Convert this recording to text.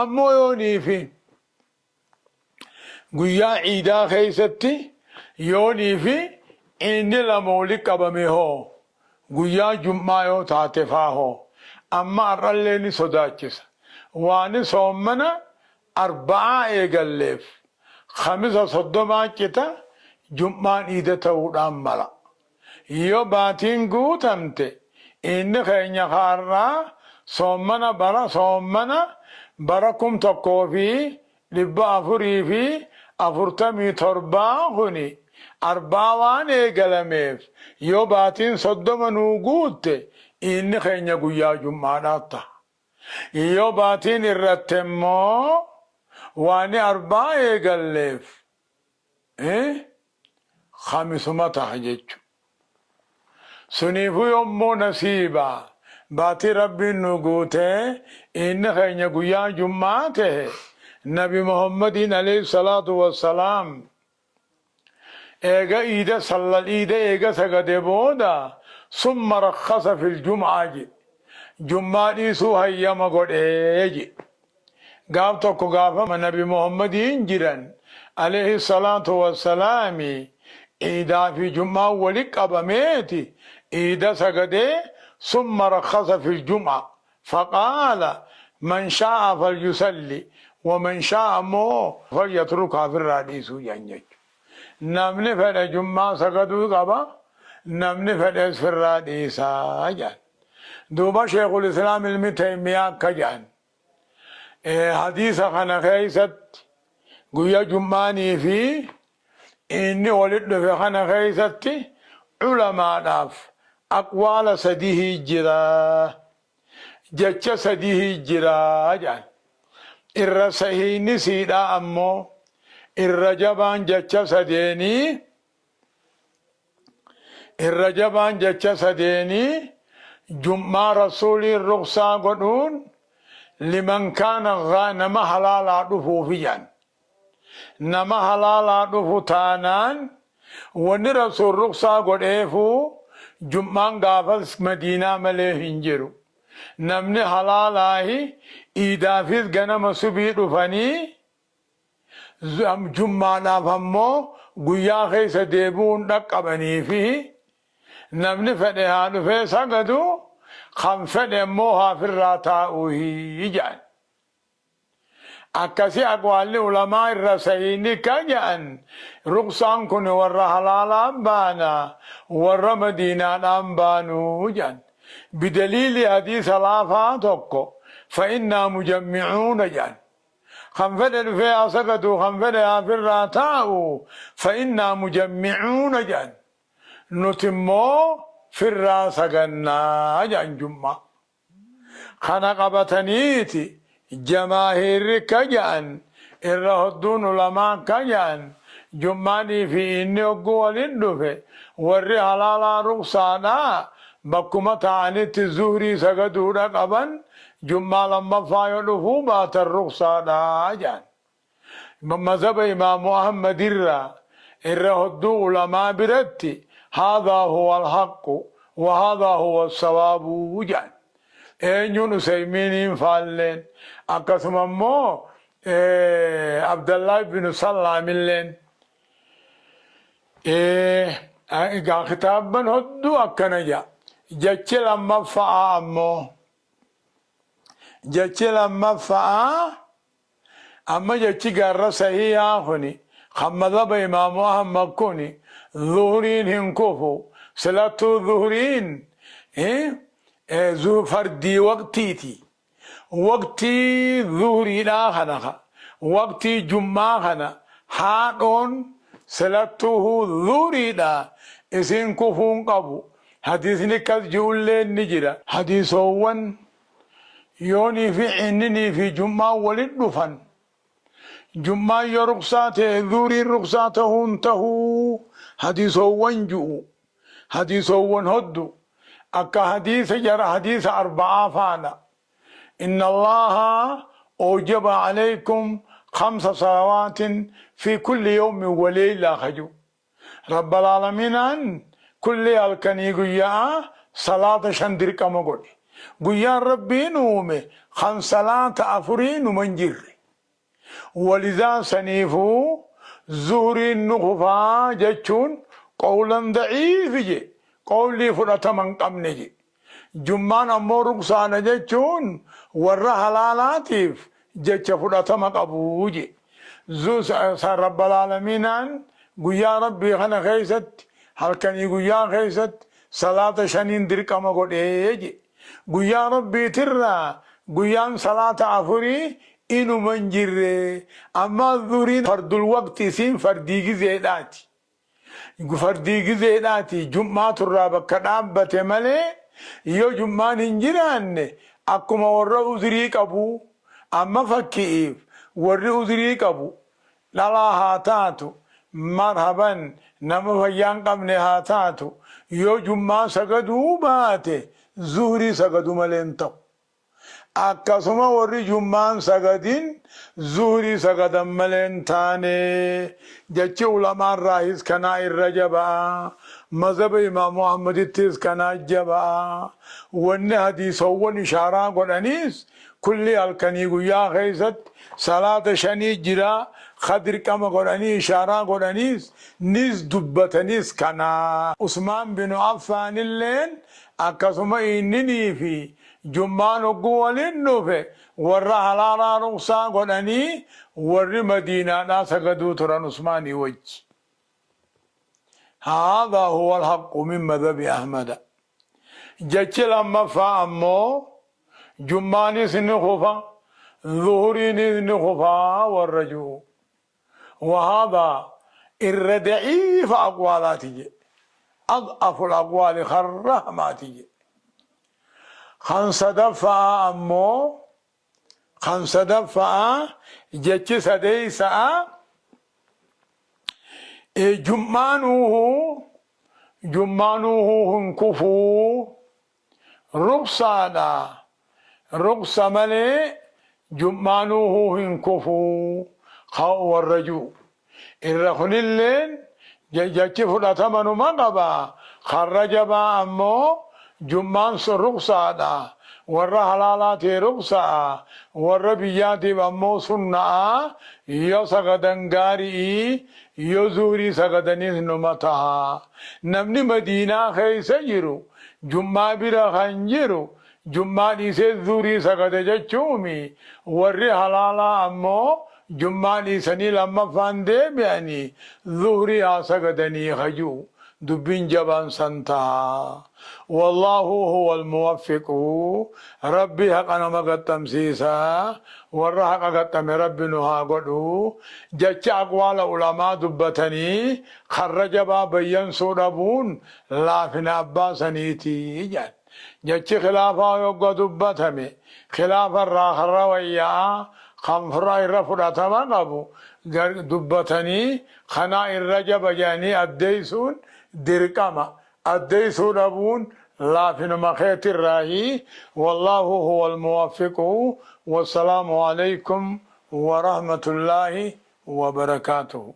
Ammoo yooniifi guyyaa iidaa keessatti yooniifi iidni lama wali qabame hoo? Guyyaa jum'aa yoo taate faa hoo? Amma har'allee ni sodaachisa. Waani soommana Arba'aa eegalleef Khamisa soddomaa cita jum'aan iida ta'uudhaan mala. Yoo baatiin guutamte iidni keenya ka har'aa soommana bara soommana bara 1447 kuni Arba'aa waan eegalameef yoo baatiin 30 nuu guutte iidni keenya guyyaa jum'aadhaa taha. Yoo baatiin hir'atte immoo waani Arba'aa eegalleef Khamisuma taha jechu. Suniifuu yommuu nasiiba baatii Rabbiin nu guutee iidni keenya guyyaa Jum'aa tahe Nabi Muhammadiin aleyhi salaatu wassalaam Eega iida sallal iida eega sagade booda summa rakhasa fil jum'aa je jum'aa dhiisuu hayyama godhe je. Gaaf tokko gaafa nabi Muhammadiin jiran alayhi salaatu wassalaami iidaa fi jum'aan wali qabameeti iida sagadee summa rakhasa fil jum'a faqaala man shaa'a falyusalli wa man shaa'a immoo falyatrukaa firraa dhiisuu jedhan jechu. Namni fedhe jum'aa sagaduu qaba, namni fedhes firraa dhiisaa jedhan. Duuba Sheekhul Islaam Ilmi Taymiyaa akka jedhan hadiisa kana keessatti guyya jum'aanii fi inni walit dhufe kana keessatti ulamaadhaaf aqwaala sadihii jira, jecha sadihii jira jedhan. Irra sahiihni siidhaa ammoo irra jabaan jecha sadeenii irra jabaan jecha sadeenii jum'aa rasuuliin ruksaa godhuun liman kaana nama halaalaa dhufuufi jedhan. Nama halaalaa dhufu taanaan wanni Rasuul ruksaa godheefuu jum'aan gaafas Madiinaa malee hin jiru. Namni halaalaahi iidaafis ganama subii dhufanii jum'aadhaaf ammoo guyyaa keessa deebi'uun dhaqqabaniifi namni fedhe haa dhufee sagadu kan fedhe ammoo haa firraa taa'uuhi jedhan. Akkasi aqwaalli ulamaa irra sahiihni ka ja'an ruqsaan kuni warra halaalaan baana warra madiinaadhaan baanu ja'an. Bidaliili hadiisa laafaa tokko fa innaa mujammicuuna ja'an. Kan fedhe dhufee haa sagadu kan fedhe haa firraa taa'u fa innaa mujammicuuna ja'an. Nuti immoo firraa sagannaa ja'an jum'aa. Kana qabataniiti jamaahiirri ka ja'an, irra hodduun ulamaa ka ja'an, jum'aanii fi iinni hogguu walitti dhufe, warri halaalaa rukhsaadhaa bakkuma taa'anitti zuhrii sagaduudha qaban, jum'aa lammaffaa yoo dhufuu baatan rukhsaadha ja'an. Mazhaba Imaamu Ahmad irraa irra hodduu ulamaa biratti haadhaa huwa alhaqqu wa haadhaa huwa assawaabu jedhan. Eenyuun Useymiiniin faalleen akkasuma immoo Abdallah ibn Sallaamilleen egaa kitaabban hodduu akkana jedha. Jechi lammaffa'aa ammoo jechi lammaffa'aa Amma jechi garra sahiihaa kuni kan madhaba imaamu Ahmad kuni zuhriin hin kufu silattuu zuhriin fardii waqtiiti. Waqtii zuhriidhaa kana ka waqtii jum'aa kana haadhoon silattuuhu zuhriidha isiin kufuu hin qabu. Hadiisni akkas ji'ulleen ni jira. Hadiisoowwan Yoonii fi ciinninii fi jum'aan walit dhufan, jum'aan yoo ruksaa ta'e zuhriin ruksaa tahuu hin tahuu hadiisoowwan ju'u, hadiisoowwan hoddu, akka hadiisa jara hadiisa arba'aa faadha. Inna Allaaha awjaba alaykum khamsa salawaatin fi kulli yawmin wa leylaa ka ju'u. Rabbal Aalamiinaan kulli halkanii guyya'aa salaata shan dirqama godhe. Guyyaan Rabbiin uume kan salaata afurii numa hin jirre. Walidhaa saniifuu zuhriin nu kufaa jechuun qowlan da'iifi je, qowlii fudhatama hin qabne je. Jummaan ammoo ruksaadha jechuun warra halaalaatiif jecha fudhatama qabu je. Rabbal aalamiinaan guyyaa Rabbii kana keessatti halkanii guyyaa keessatti salaata shaniin dirqama godhee je. Guyyaa Rabbiitirraa guyyaan salaata afurii inuma hin jirre. Ammaa zuhriin fardul waqti isiin fardii gizeedhaati. Fardii gizeedhaati jum'aaturraa bakka dhaabbate malee yoo jum'aan hin jiraanne akkuma warra uzrii qabuu amma fakki'iif warri uzrii qabu dhalaa haa taatu marhaban nama fayyaa hin qabne haa taatu yoo jum'aa sagaduu baate zuhrii sagadu malee hin ta'u. Akkasuma warri jum'aan sagadin zuhrii sagadan malee hin taane. Jechi ulamaarraahis kanaa irra jaba'a. Mazhaba Imaamu Ahmadittis kanaa jaba'a. Wanni hadiisawwan ishaaraa godhaniis kulli halkanii guyyaa keessatti salaata shanii jira ka dirqama godhanii ishaaraa godhaniis nis dubbataniis kana. Usmaan binu Affaanilleen akkasuma inninii fi Jum'aan hogguu waliin dhufe warra halaalaa rukhsaa godhanii warri madiinaadhaa sagaduu turan Usmaanii wajji. Haadhaa huwa alhaqqu min madhabi Ahmada. Jechi lammaffaa ammoo Jum'aanis ni kufa, zuhuriinis ni kufa warra ji'u. Wahaadhaa irra da'iifa aqwaalaati jedhe. Ad'aful aqwaali karra hamaati jedhe. Kan sadaffa'aa ammoo kan sadaffa'aa jechi sadeeysa'a jum'aanuuhu jum'aanuuhu hin kufuu Ruksaadha. Ruksa malee jum'aanuuhuu hin kufu ka warra ju'u. Irra kunilleen jechi fudhatama numa qaba. Karra jabaa ammoo jum'aan sun ruksaadha. Warra halaalaatii ruksa'a. Warra biyyaatiif ammoo sunna'a. Yoo sagadan gaari'i, yoo zuhrii sagadaniis numa taha. Namni Madiinaa keessa jiru Jum'aa bira kan jiru Jum'aa dhiisee zuhrii sagada jechuumi, warri halaalaa ammoo Jum'aa dhiisanii lammaffaan deebi'anii zuhrii haa sagadanii ka ji'u dubbiin jabaan san taha. Wallaahu huwal muwaffiqu Rabbi haqa nama gaxxamsiisa, warra haqa gaxxame Rabbi nu haa godhu. Jecha aqwaala ulamaa dubbatanii karra jabaa bayyansuu dhabuun laafina abbaa saniiti jedhan. Jechi khilaafaa yogga dubbatame khilaafa irraa karra wayya'aa kan irra fudhatama qabu dubbatanii kanaa irra jaba jedhanii addeessuun dirqama. Addeessuu dhabuun laafinuma keetirraahi. Wallaahu huwal muwaffiqu. Wassalaamu aleykum warahmatullaahi wabarakaatuhu.